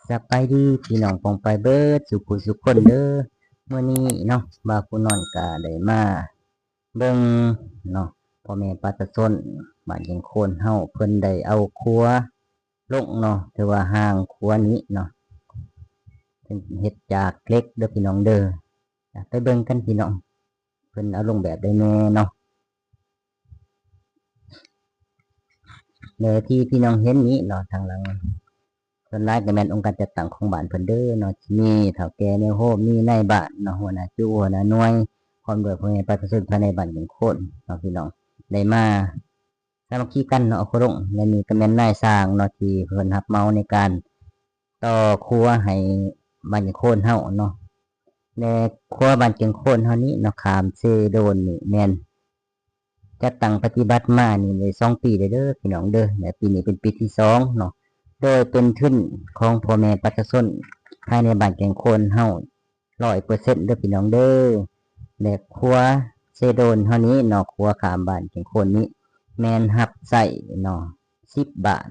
ສະບາຍດີພີ່ນ້ອງປ້ອງປາຍເບິດສູ່ຜູ້ສູ່ຄົນເດີ. ມື້ນີ້ເນາະ ບ່າວຜູ້ນ້ອຍກະໄດ້ມາເບິ່ງເນາະ ພໍ່ແມ່ປະຊາຊົນບ້ານແກ້ງໂຄນເຮົາ ເພິ່ນໄດ້ເອົາຄົວລົງເນາະ ຖືວ່າຮ່າງຄົວນີ້ເນາະ ເຮັດຈາກເຫຼັກເດີພີ່ນ້ອງເດີ. ໄປເບິ່ງກັນພີ່ນ້ອງ ເພິ່ນເອົາລົງແບບໃດແດ່ເນາະ. ແລະ ທີ່ພີ່ນ້ອງເຫັນນີ້ເນາະ ທາງຫຼັງ ສ່ວນຫຼາຍກໍແມ່ນອົງການຈັດຕັ້ງຂອງບ້ານເພິ່ນເດີເນາະ ທີ່ມີເຖົ້າແກ່ແນວໂຮມ ມີນາຍບ້ານເນາະ ຫົວໜ້າຈຸ ຫົວໜ້າໜ່ວຍ ພ້ອມດ້ວຍພໍ່ແມ່ປະຊາຊົນພາຍໃນບ້ານແກ້ງໂຄນເນາະ ພີ່ນ້ອງ ໄດ້ມາສາມັກຄີກັນເນາະ ເອົາຄົວລົງ. ແລະ ນີ້ກໍແມ່ນນາຍຊ່າງເນາະ ທີ່ເພິ່ນຮັບເໝົາໃນການຕໍ່ຄົວໃຫ້ບ້ານແກ້ງໂຄນເຮົາເນາະ. ແລະ ຄົວບ້ານແກ້ງໂຄນເຮົານີ້ເນາະ ຂ້າມເຊໂດນນີ້ແມ່ນ ຈັດຕັ້ງປະຕິບັດມານີ້ໄດ້ສອງປີແລ້ວເດີພີ່ນ້ອງເດີ ແລະ ປີນີ້ເປັນປີທີສອງເນາະ ໂດຍເປັນທຶນຂອງພໍ່ແມ່ປະຊາຊົນພາຍໃນບ້ານແກ້ງໂຄນເຮົາຮ້ອຍເປີເຊັນເດີພີ່ນ້ອງເດີ. ແລະ ຄົວເຊໂດນເຮົານີ້ເນາະ ຄົວຂ້າມບ້ານແກ້ງໂຄນນີ້ ແມ່ນຮັບໃຊ້ເນາະ ສິບບ້ານ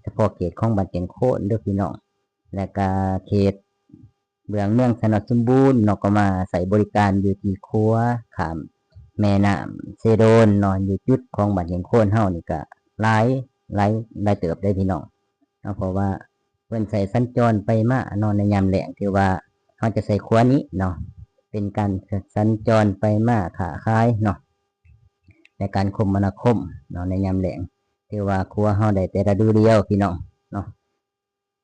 ສະເພາະເຂດຂອງບ້ານແກ້ງໂຄນເດີພີ່ນ້ອງ ແລະ ກະເຂດ ເບື້ອງເມືອງຊະນະສົມບູນເນາະ ກໍມາໃຊ້ບໍລິການຢູ່ທີ່ຂົວຂ້າມແມ່ນ້ຳເຊໂດນເນາະ ຢູ່ຈຸດຂອງບ້ານແກ້ງໂຄນເຮົານີ້ກະຫຼາຍ ຫຼາຍ ຫຼາຍເຕີບເດ້ພີ່ນ້ອງເນາະ ເພາະວ່າເພິ່ນໃຊ້ສັນຈອນໄປມາເນາະ ໃນຍາມແລ້ງ ຖືວ່າເຮົາຈະໃຊ້ຂົວນີ້ເນາະ ເປັນການສັນຈອນໄປມາຄ້າຂາຍເນາະ ໃນການຄົມມະນາຄົມເນາະ ໃນຍາມແລ້ງ ຖືວ່າຂົວເຮົາໄດ້ແຕ່ລະດູດຽວພີ່ນ້ອງເນາະ.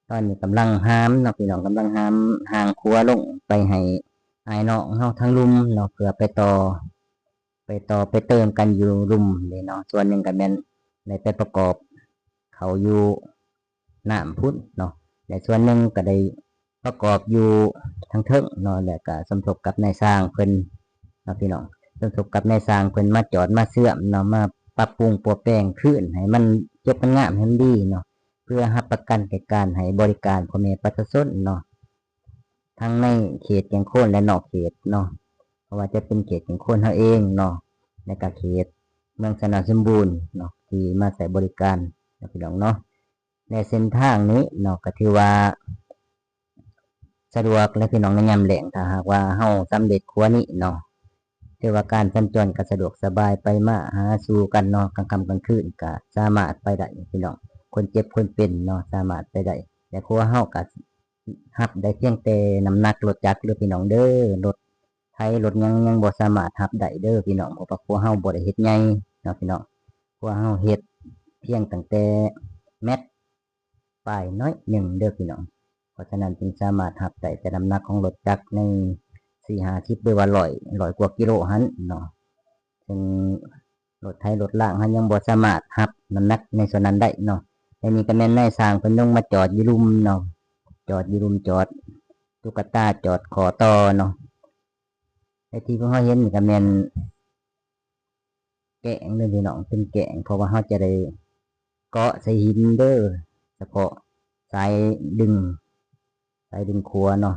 ຕອນນີ້ກຳລັງຫາມເນາະ ພີ່ນ້ອງ ກຳລັງຫາມຮ່າງຄົວລົງໄປໃຫ້ອ້າຍນ້ອງເຮົາທາງລຸ່ມເນາະ ເພື່ອໄປຕໍ່ ໄປຕໍ່ໄປເຕີມກັນຢູ່ລຸ່ມເດ້ເນາະ. ສ່ວນໜຶ່ງກໍແມ່ນໄດ້ໄປປະກອບເຂົ້າຢູ່ນ້ຳພຸ້ນເນາະ ແລະ ສ່ວນໜຶ່ງກໍໄດ້ປະກອບຢູ່ທາງເທິງເນາະ ແລະ ກໍສົມທົບກັບນາຍຊ່າງເພິ່ນເນາະ ພີ່ນ້ອງ ສົມທົບກັບນາຍຊ່າງເພິ່ນມາຈອດມາເຊື່ອມເນາະ ມາປັບປຸງປົວແປງຄືນໃຫ້ມັນຈົບມັນງາມໃຫ້ມັນດີເນາະ ເພື່ອຮັບປະກັນແກ່ການໃຫ້ບໍລິການພໍ່ແມ່ປະຊາຊົນເນາະ ທັງໃນເຂດແກ້ງໂຄນ ແລະ ນອກເຂດເນາະ ບໍ່ວ່າຈະເປັນເຂດແກ້ງໂຄນເຮົາເອງເນາະ ແລະ ກະເຂດເມືອງຊະນະສົມບູນເນາະ ທີ່ມາໃຊ້ບໍລິການເນາະ ພີ່ນ້ອງເນາະ. ແລະ ເສັ້ນທາງນີ້ເນາະ ກະຖືວ່າສະດວກແຫຼະ ພີ່ນ້ອງ ໃນຍາມແລ້ງ ຖ້າຫາກວ່າເຮົາສຳເລັດຂົວນີ້ເນາະ ຖືວ່າການສັນຈອນກໍສະດວກສະບາຍ ໄປມາຫາສູ່ກັນເນາະ ກາງຄ່ຳກາງຄືນກໍສາມາດໄປໄດ້ພີ່ນ້ອງ ຄົນເຈັບຄົນເປັນເນາະ ສາມາດໄປໄດ້ ແລະ ຂົວເຮົາກໍຮັບໄດ້ພຽງແຕ່ນ້ຳໜັກລົດຈັກເດີພີ່ນ້ອງເດີ ລົດໄຖລົດຫຍັງຍັງບໍ່ສາມາດຮັບໄດ້ເດີພີ່ນ້ອງ ເພາະວ່າຂົວເຮົາບໍ່ໄດ້ເຮັດໃຫຍ່ເນາະ ພີ່ນ້ອງ ຂົວເຮົາເຮັດພຽງຕັ້ງແຕ່ແມັດ ປາຍໜ້ອຍໜຶ່ງເດີພີ່ນ້ອງ ເພາະສະນັ້ນຈຶ່ງສາມາດຮັບໄດ້ແຕ່ນ້ຳໜັກຂອງລົດຈັກໃນສີ່ຫ້າສິບ ຫຼືວ່າຮ້ອຍ ຮ້ອຍກວ່າກິໂລຫັ້ນເນາະ ເຊິ່ງລົດໄຖລົດລາງຫັ້ນຍັງບໍ່ສາມາດຮັບນ້ຳໜັກໃນສ່ວນນັ້ນໄດ້ເນາະ. ແລະ ນີ້ກໍແມ່ນນາຍຊ່າງເພິ່ນລົງມາຈອດຢູ່ລຸ່ມເນາະ ຈອດຢູ່ລຸ່ມ ຈອດຕຸກກະຕາ ຈອດຂໍ້ຕໍ່ເນາະ. ແລະ ທີ່ພວກເຮົາເຫັນນີ້ກໍແມ່ນ ແກ້ງເດີພີ່ນ້ອງ ເປັນແກ້ງ ເພາະວ່າເຮົາຈະໄດ້ເກາະໃສ່ຫີນເດີ ສະເພາະສາຍດຶງ ສາຍດຶງຂົວເນາະ.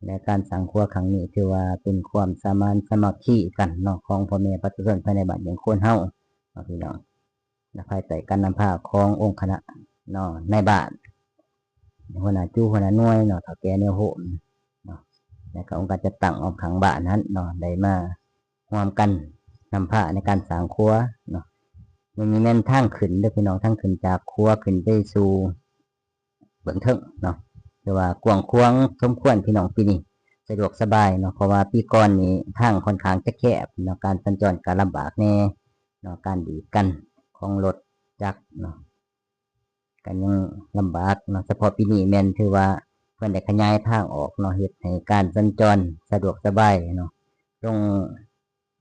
ແລະ ການສ້າງຂົວຄັ້ງນີ້ຖືວ່າເປັນຄວາມສາມານສາມັກຄີກັນເນາະ ຂອງພໍ່ແມ່ປະຊາຊົນພາຍໃນບ້ານແກ້ງໂຄນເຮົາເນາະພີ່ນ້ອງ. ແລະ ພາຍໃຕ້ການນຳພາຂອງອົງຄະນະເນາະ ນາຍບ້ານ ຫົວໜ້າຈຸ ຫົວໜ້າໜ່ວຍເນາະ ເຖົ້າແກ່ແນວໂຮມເນາະ ແລະ ກໍອົງການຈັດຕັ້ງອ້ອມຂ້າງບ້ານຫັ້ນເນາະ ໄດ້ມາຮ່ວມກັນນຳພາໃນການສ້າງຂົວເນາະ. ມັນມີແມ່ນທາງຂຶ້ນເດີພີ່ນ້ອງ ທາງຂຶ້ນຈາກຂົວຂຶ້ນໄປສູ່ເບື້ອງເທິງເນາະ ຖືວ່າກວ້າງຂວາງສົມຄວນພີ່ນ້ອງ ປີນີ້ສະດວກສະບາຍເນາະ ເພາະວ່າປີກ່ອນນີ້ທາງຂ້ອນຂ້າງຈະແຄບເນາະ ການສັນຈອນກໍລຳບາກແດ່ເນາະ ການດີດກັນຂອງລົດຈັກເນາະ ກໍຍັງລຳບາກເນາະ. ສະເພາະປີນີ້ແມ່ນຖືວ່າເພິ່ນໄດ້ຂະຫຍາຍທາງອອກເນາະ ເຮັດໃຫ້ການສັນຈອນສະດວກສະບາຍເນາະ ລົງ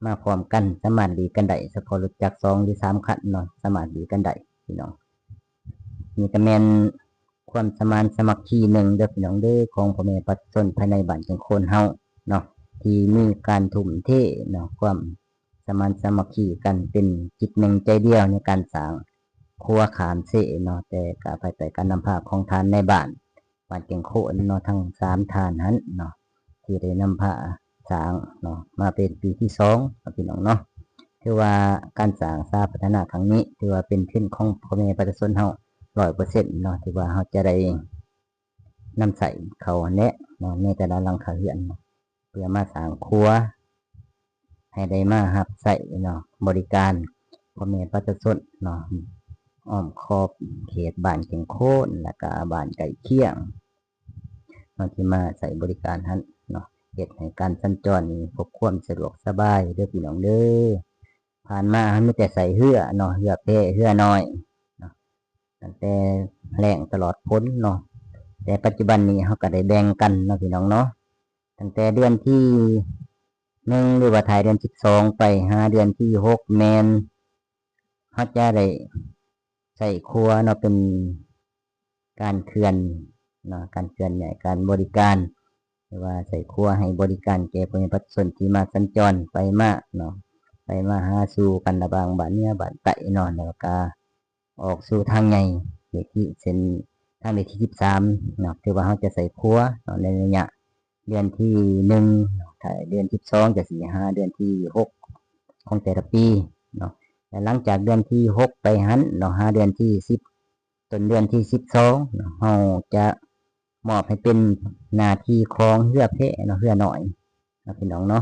ມາພ້ອມກັນ ສາມາດດີດກັນໄດ້ ສະເພາະລົດຈັກສອງຫຼືສາມຄັນເນາະ ສາມາດດີດກັນໄດ້ພີ່ນ້ອງ. ນີ້ກໍແມ່ນຄວາມສະມານສາມັກຄີໜຶ່ງເດີພີ່ນ້ອງເດີ ຂອງພໍ່ແມ່ປະຊາຊົນພາຍໃນບ້ານແກ້ງໂຄນເຮົາເນາະ ທີ່ມີການທຸ່ມເທເນາະ ຄວາມ ສະມານສາມັກຄີກັນເປັນຈິດໜຶ່ງໃຈດຽວໃນການສ້າງຂົວຂ້າມເຊເນາະ ແຕ່ກະພາຍໃຕ້ການນຳພາຂອງທ່ານນາຍບ້ານບ້ານແກ້ງໂຄນເນາະ ທັງສາມທ່ານຫັ້ນເນາະ ທີ່ໄດ້ນຳພາສ້າງເນາະ ມາເປັນປີທີສອງເນາະ ພີ່ນ້ອງເນາະ. ຖືວ່າການສ້າງສາພັດທະນາຄັ້ງນີ້ ຖືວ່າເປັນທຶນຂອງພໍ່ແມ່ປະຊາຊົນເຮົາຮ້ອຍເປີເຊັນເນາະ ຖືວ່າເຮົາຈະໄດ້ ນຳໃຊ້ເຂົາຫັ້ນແຫຼະເນາະ ໃນແຕ່ລະຫຼັງຄາເຮືອນເນາະ ເພື່ອມາສ້າງຄົວໃຫ້ໄດ້ມາຮັບໃຊ້ເນາະ ບໍລິການພໍ່ແມ່ປະຊາຊົນເນາະ ອ້ອມຂອບເຂດບ້ານແກ້ງໂຄນ ແລ້ວກະບ້ານໃກ້ຄຽງເນາະ ທີ່ມາໃຊ້ບໍລິການຫັ້ນເນາະ ເຮັດໃຫ້ການສັນຈອນນີ້ພົບຄວາມສະດວກສະບາຍເດີພີ່ນ້ອງເດີ. ຜ່ານມາເຮົາມີແຕ່ໃຊ້ເຮືອເນາະ ເຮືອແພ ເຮືອນ້ອຍເນາະ ຕັ້ງແຕ່ແລ້ງຕະຫຼອດຝົນເນາະ ແຕ່ປັດຈຸບັນນີ້ເຮົາກໍໄດ້ແບ່ງກັນເນາະພີ່ນ້ອງເນາະ ຕັ້ງແຕ່ເດືອນທີໜຶ່ງ ຫຼືວ່າທ້າຍເດືອນສິບສອງ ໄປຫາເດືອນທີຫົກ ແມ່ນເຮົາຈະໄດ້ໃຊ້ຄົວເນາະ ເປັນການເຄື່ອນເນາະ ການເຄື່ອນຍ້າຍ ການບໍລິການ ຫຼືວ່າໃຊ້ຄົວໃຫ້ບໍລິການແກ່ພໍ່ແມ່ປະຊາຊົນທີ່ມາສັນຈອນໄປມາເນາະ ໄປມາຫາສູ່ກັນລະຫວ່າງບ້ານເໜືອບ້ານໃຕ້ເນາະ ແລ້ວກະ ອອກສູ່ທາງໃຫຍ່ ເລກທີ ເສັ້ນທາງເລກທີສິບສາມເນາະ ຖືວ່າເຮົາຈະໃຊ້ຄົວເນາະ ໃນໄລຍະເດືອນທີໜຶ່ງ ເນາະ ຖ້າເດືອນສິບສອງ ຈະຊິຫາເດືອນທີຫົກຂອງແຕ່ລະປີເນາະ ແລະ ຫຼັງຈາກເດືອນທີຫົກໄປຫັ້ນເນາະ ຫາເດືອນທີສິບ ຕົ້ນເດືອນທີສິບສອງເນາະ ເຮົາຈະມອບໃຫ້ເປັນໜ້າທີ່ຂອງເຮືອແພເນາະ ເຮືອນ້ອຍເນາະ ພີ່ນ້ອງເນາະ.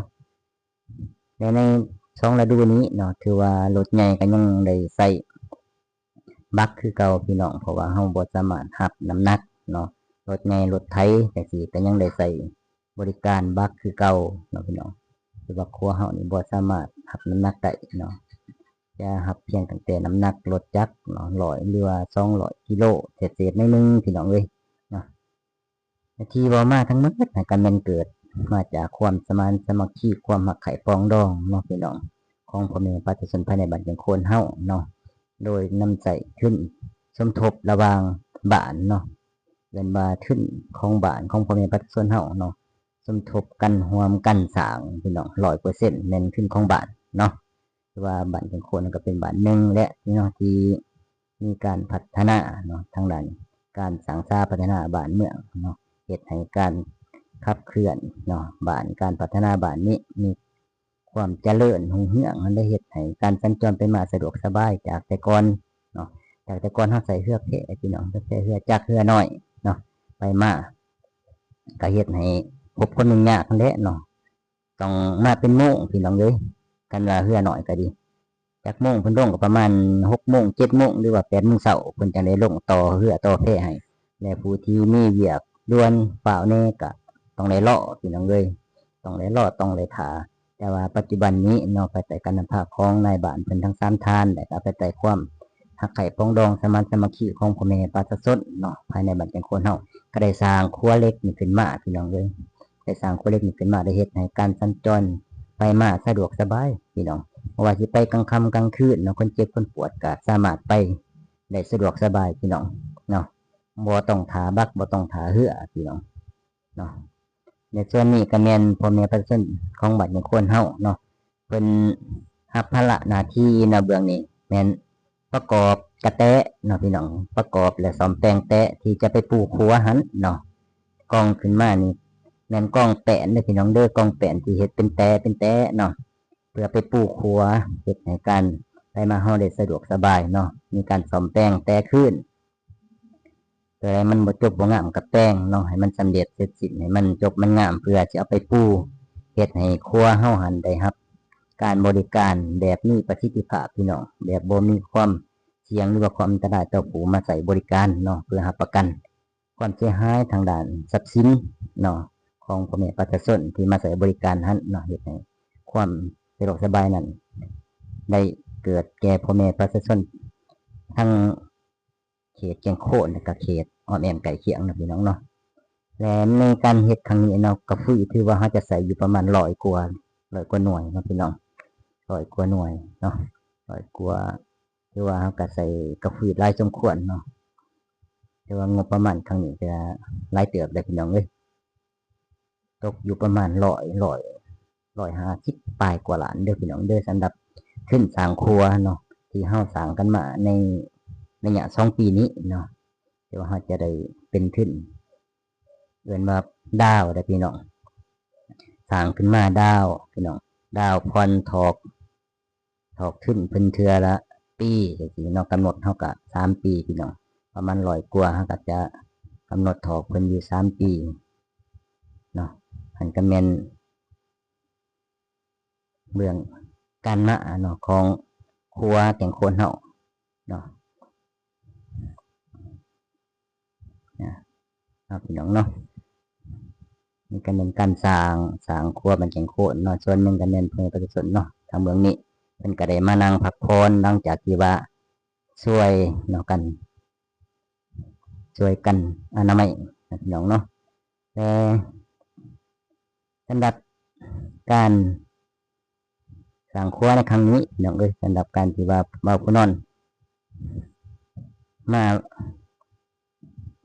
ແລະ ໃນສອງລະດູນີ້ເນາະ ຖືວ່າລົດໃຫຍ່ກໍຍັງໄດ້ໃຊ້ບັກຄືເກົ່າພີ່ນ້ອງ ເພາະວ່າເຮົາບໍ່ສາມາດຮັບນ້ຳໜັກເນາະ ລົດໃຫຍ່ລົດໄຖຈັ່ງຊີ້ ກໍຍັງໄດ້ໃຊ້ບໍລິການບັກຄືເກົ່າເນາະພີ່ນ້ອງ. ຄືວ່າຄົວເຮົານີ້ບໍ່ສາມາດຮັບນ້ຳໜັກໄດ້ເນາະ ຈະຮັບພຽງຕັ້ງແຕ່ນ້ຳໜັກລົດຈັກເນາະ ຮ້ອຍ ຫຼືວ່າສອງຮ້ອຍກິໂລເສດໆ ໜ້ອຍໜຶ່ງພີ່ນ້ອງເອີຍເນາະ. ແລະ ທີ່ເວົ້າມາທັງໝົດນັ້ນກໍແມ່ນເກີດມາຈາກຄວາມສະໝານສາມັກຄີ ຄວາມຮັກໃຄ່ປອງດອງເນາະພີ່ນ້ອງ ຂອງພໍ່ແມ່ປະຊາຊົນພາຍໃນບ້ານແກ້ງໂຄນເຮົາເນາະ ໂດຍນຳໃຊ້ທຶນສົມທົບລະຫວ່າງບ້ານເນາະ ເອີ້ນວ່າທຶນຂອງບ້ານ ຂອງພໍ່ແມ່ປະຊາຊົນເຮົາເນາະ ສົມທົບກັນຮ່ວມກັນສ້າງພີ່ນ້ອງ ຮ້ອຍເປີເຊັນ ແມ່ນທຶນຂອງບ້ານເນາະ. ຖືວ່າບ້ານແກ້ງໂຄນກໍເປັນບ້ານໜຶ່ງແຫຼະເນາະ ທີ່ມີການພັດທະນາເນາະ ທາງດ້ານການສ້າງສາພັດທະນາບ້ານເມືອງເນາະ ເຮັດໃຫ້ການຂັບເຄື່ອນເນາະບ້ານ ການພັດທະນາບ້ານນີ້ມີຄວາມຈະເລີນຮຸ່ງເຮືອງ ແລະ ເຮັດໃຫ້ການສັນຈອນໄປມາສະດວກສະບາຍຈາກແຕ່ກ່ອນເນາະ. ຈາກແຕ່ກ່ອນເຮົາໃຊ້ເຮືອແພພີ່ນ້ອງ ເຮືອແພ ເຮືອຈັກ ເຮືອນ້ອຍເນາະ ໄປມາ ກໍເຮັດໃຫ້ພົບຄວາມຫຍຸ້ງຍາກຫັ້ນແຫຼະເນາະ. ຕ້ອງມາເປັນໂມງພີ່ນ້ອງເອີຍ ຄັນວ່າເຮືອນ້ອຍກໍດີ ຈັກໂມງເພິ່ນລົງກໍປະມານຫົກໂມງ ເຈັດໂມງ ຫຼືວ່າແປດໂມງເຊົ້າ ເພິ່ນຈັ່ງໄດ້ລົງຕໍ່ເຮືອຕໍ່ແພໃຫ້ ແລະ ຜູ້ທີ່ມີວຽກດ່ວນຟ້າວແດ່ກໍຕ້ອງໄດ້ລໍພີ່ນ້ອງເອີຍ ຕ້ອງໄດ້ລໍ ຕ້ອງໄດ້ຖ້າ. ແຕ່ວ່າປັດຈຸບັນນີ້ເນາະ ພາຍໃຕ້ການນຳພາຂອງນາຍບ້ານເພິ່ນທັງສາມທ່ານ ແລະ ກໍພາຍໃຕ້ຄວາມຮັກໃຄ່ປອງດອງສະໝານສາມັກຄີຂອງພໍ່ແມ່ປະຊາຊົນເນາະ ພາຍໃນບ້ານແກ້ງໂຄນເຮົາ ກໍໄດ້ສ້າງຂົວເຫຼັກນີ້ຂຶ້ນມາພີ່ນ້ອງເອີຍ. ໄດ້ສ້າງຂົວເຫຼັກນີ້ຂຶ້ນມາ ໄດ້ເຮັດໃຫ້ການສັນຈອນໄປມາສະດວກສະບາຍພີ່ນ້ອງ ບໍ່ວ່າຊິໄປກາງຄ່ຳກາງຄືນເນາະ ຄົນເຈັບຄົນປວດກໍສາມາດໄປໄດ້ສະດວກສະບາຍພີ່ນ້ອງເນາະ ບໍ່ຕ້ອງຖ້າບັກ ບໍ່ຕ້ອງຖ້າເຮືອພີ່ນ້ອງເນາະ. ໃນສ່ວນນີ້ກໍແມ່ນພໍ່ແມ່ປະຊາຊົນຂອງບ້ານແກ້ງໂຄນເຮົາເນາະ ເພິ່ນຮັບພາລະໜ້າທີ່ເນາະ ເບື້ອງນີ້ແມ່ນ ປະກອບກະແຕະເນາະພີ່ນ້ອງ ປະກອບ ແລະ ສ້ອມແປງແຕະທີ່ຈະໄປປູຂົວຫັ້ນເນາະ. ກອງຂຶ້ນມານີ້ແມ່ນກອງແປ້ນເດີພີ່ນ້ອງເດີ ກອງແປ້ນທີ່ເຮັດເປັນແຕະເປັນແຕະເນາະ ເພື່ອໄປປູຂົວ ເຮັດໃຫ້ການໄປມາເຮົາໄດ້ສະດວກສະບາຍເນາະ ມີການສ້ອມແປງແຕະຄືນ ຕົວໃດມັນບໍ່ຈົບບໍ່ງາມກໍແປງເນາະ ໃຫ້ມັນສຳເລັດເສັດສິ້ນ ໃຫ້ມັນຈົບມັນງາມ ເພື່ອຊິເອົາໄປປູ ເຮັດໃຫ້ຄົວເຮົາຫັ້ນໄດ້ຮັບການບໍລິການແບບມີປະສິດທິພາບພີ່ນ້ອງ ແບບບໍ່ມີຄວາມສ່ຽງ ຫຼືວ່າຄວາມອັນຕະລາຍຕໍ່ຜູ້ມາໃຊ້ບໍລິການເນາະ ເພື່ອຮັບປະກັນຄວາມເສຍຫາຍທາງດ້ານຊັບສິນເນາະ ຂອງພໍ່ແມ່ປະຊາຊົນທີ່ມາໃຊ້ບໍລິການຫັ້ນເນາະ ເຮັດໃຫ້ຄວາມສະດວກສະບາຍນັ້ນໄດ້ເກີດແກ່ພໍ່ແມ່ປະຊາຊົນທັງ ເຂດແກ້ງໂຄນ ແລະກະເຂດອ້ອມແອ້ມໃກ້ຄຽງເນາະພີ່ນ້ອງເນາະ. ແລະໃນການເຮັດຄັ້ງນີ້ເນາະ ກະຟຣີຖືວ່າເຮົາຈະໃຊ້ຢູ່ປະມານຮ້ອຍກວ່າ ຮ້ອຍກວ່າໜ່ວຍເນາະພີ່ນ້ອງ ຮ້ອຍກວ່າໜ່ວຍເນາະ ຮ້ອຍກວ່າ ຖືວ່າເຮົາກະໃຊ້ກະຟຣີຫຼາຍສົມຄວນເນາະ. ແຕ່ວ່າງົບປະມານຄັ້ງນີ້ກະຫຼາຍເຕີບເດ້ພີ່ນ້ອງເອີຍ ຕົກຢູ່ປະມານຮ້ອຍ ຮ້ອຍ ຮ້ອຍຫ້າສິບປາຍກວ່າລ້ານເດີພີ່ນ້ອງເດີ ສຳລັບທຶນສ້າງຄົວເນາະ ທີ່ເຮົາສ້າງກັນມາໃນໄລຍະສອງປີນີ້ເນາະ ແຕ່ວ່າເຮົາຈະໄດ້ເປັນທຶນ ເອີ້ນວ່າດາວເດ້ພີ່ນ້ອງ ສ້າງຂຶ້ນມາດາວພີ່ນ້ອງ ດາວຜ່ອນຖອກ ຖອກທຶນເພິ່ນເທື່ອລະປີຈັ່ງຊີ້ເນາະ ກຳນົດເຮົາກະສາມປີພີ່ນ້ອງ ປະມານຮ້ອຍກວ່າ ເຮົາກະຈະ ຳນົດຖອກເພິ່ນຢູ່ສາມປີເນາະ. ຫັ້ນກໍແມ່ນເບື້ອງການມາເນາະ ຂອງຄົວແກ້ງໂຄນເຮົາເນາະ. ນະ ເນາະ ພີ່ນ້ອງເນາະ, ນີ້ກໍແມ່ນການສ້າງ ສ້າງຄົວບ້ານແກ້ງໂຄນເນາະ. ສ່ວນໜຶ່ງກໍແມ່ນເພື່ອປະຊາຊົນເນາະ ທາງເບື້ອງນີ້ເພິ່ນກໍໄດ້ມານັ່ງພັກຜ່ອນ ຫຼັງຈາກທີ່ວ່າຊ່ວຍເນາະ ກັນ ຊ່ວຍກັນອະນາໄມເນາະ ພີ່ນ້ອງເນາະ. ແຕ່ສຳລັບການສ້າງຄົວໃນຄັ້ງນີ້ ພີ່ນ້ອງເອີຍ, ສຳລັບການທີ່ວ່າບ່າວຜູ້ນອນມາ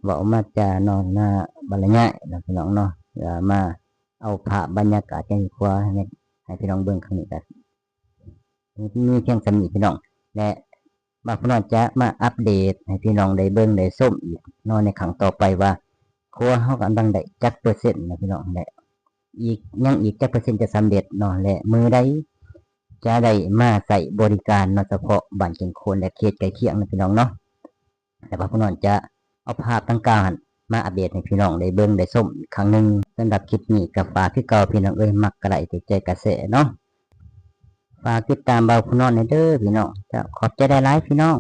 ເວົ້າມາຈາເນາະ ມາບັນລະຍາຍເນາະ ພີ່ນ້ອງເນາະ, ວ່າມາເອົາພາບບັນຍາກາດໃນຄົວໃຫ້ ໃຫ້ພີ່ນ້ອງເບິ່ງຄັ້ງນີ້ ກໍມີພຽງສ່ຳນີ້ ພີ່ນ້ອງ. ແລະ ບ່າວຜູ້ນອນຈະມາອັບເດດໃຫ້ພີ່ນ້ອງໄດ້ເບິ່ງໄດ້ຊົມອີກເນາະ ໃນຄັ້ງຕໍ່ໄປວ່າ ຄົວເຮົາກຳລັງໄດ້ຈັກເປີເຊັນເນາະ ພີ່ນ້ອງ, ແລະ ອີກ ຍັງອີກຈັກເປີເຊັນຈະສຳເລັດເນາະ ແລະ ມື້ໃດຈະໄດ້ມາໃຊ້ບໍລິການເນາະ, ສະເພາະບ້ານແກ້ງໂຄນ ແລະ ເຂດໃກ້ຄຽງເນາະ ພີ່ນ້ອງເນາະ. ແລະ ບ່າວຜູ້ນອນຈະເອົາພາບດັ່ງກ່າວຫັ້ນມາອັບເດດໃຫ້ພີ່ນ້ອງໄດ້ເບິ່ງໄດ້ຊົມອີກຄັ້ງໜຶ່ງ. ສຳລັບຄລິບນີ້ກໍຝາກຄືເກົ່າ ພີ່ນ້ອງເອີຍ, ມັກກໍໄລ້ ຖືກໃຈກໍແຊເນາະ. ຝາກຕິດຕາມບ່າວຜູ້ນອນແດ່ເດີ ພີ່ນ້ອງ. ເຈົ້າ ຂອບໃຈຫຼາຍໆ ພີ່ນ້ອງ.